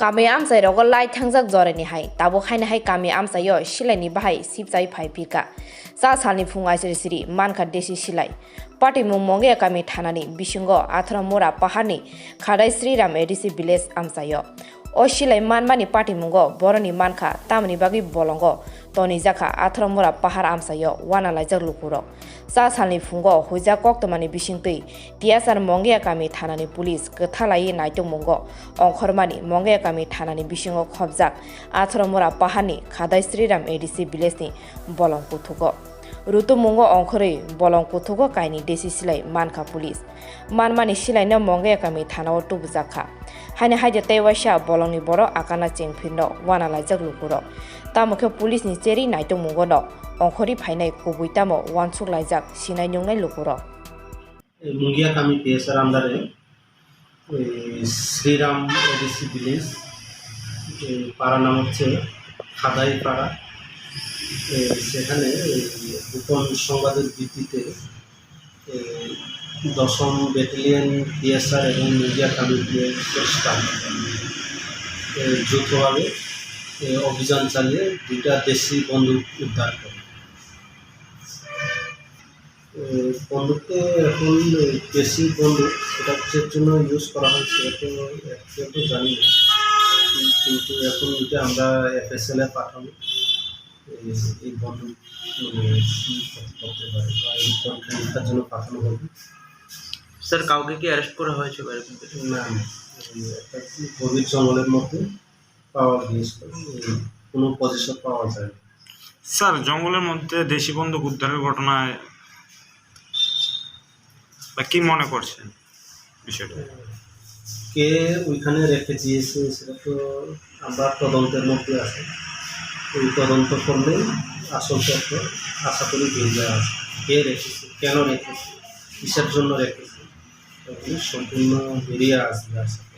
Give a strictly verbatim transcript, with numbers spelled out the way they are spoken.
Kami amchai rogo lai thangjak jorani hai, tabuk haino hai kami amchai o silai ni bahai sibchai phai phirkha. Cha salni phung aisiri siri mankha desi silai. Patimung Mongia kami thanani bisingo Athra Mura paharni Khadai Sriram A D C village amchai o. O silai manmani patimungo boroni mankha, tamoni bagwi bolongo tonijakha Athra Mura pahar amchai o wana laijak lukurok. Cha salni phungo huijak koktwmani bisingtwi T S R Mongia kami thanani police kwthalaiwi naitokmungo ongkhormani Mongia kami thanani bisingo khopjak Athra Mura paharni Khadai Sriram A D C village ni bolong kuthugo. Rutumungo ongkhorwi bolong kuthugo kaini desi silai mankha police. Manmani silaino Mongia kami thanao tubujakha. Haini haide tei waisa bolongni borok akana chengphirno wana laijak lukurok. Tamo khe police ni cherwi naitokmungono ongkhorwi phainai kubui tamo uansuk laijak sinai nungnai lukurok. Mungia kami P S R under-এ, এই Shriram ADC village, এই পাড়া নাম হচ্ছে খাদাই পাড়া। এই সেখানে এই গোপন সংবাদের ভিত্তিতে এই দশম ব্যাটালিয়ন পিএসআর এবং মুগিয়া কামির পিএসআর স্টাফ, এ, যৌথভাবে, এ, অভিযান চালিয়ে দুইটা দেশি বন্দুক উদ্ধার করে। এ, বন্দুকটা এখন, এ, দেশি বন্দুক, সেটা কিসের জন্য ইউজ করা হয় সেটা তো একটু জানি না, কিন্তু এখন এটা আমরা এফএসএল এ পাঠাবো। এই, এই বন্দুক, মানে, কি ক্ষতি করতে পারে বা এই পরীক্ষা নিরীক্ষার জন্য পাঠানো হবে। স্যার, কাউকে কি অ্যারেস্ট করা হয়েছে বা এরকম কিছু? না, না, এই একটা কি গভীর জঙ্গলের মধ্যে পাওয়া গিয়েছিল, এই কোনো পজিশন পাওয়া যায়নি। স্যার, জঙ্গলের মধ্যে দেশি বন্দুক উদ্ধারের ঘটনায় বা কি মনে করছেন বিষয়টা? কে ওইখানে রেখে দিয়েছে সেটা তো আমরা তদন্তের মধ্যে আছে। ওই তদন্ত করলেই আসল তথ্য আশা করি বেরিয়ে আসবে। কে রেখেছে, কেন রেখেছে, কিসের জন্য রেখেছে, ওগুলো সম্পূর্ণ বেরিয়ে আসবে আশা করি।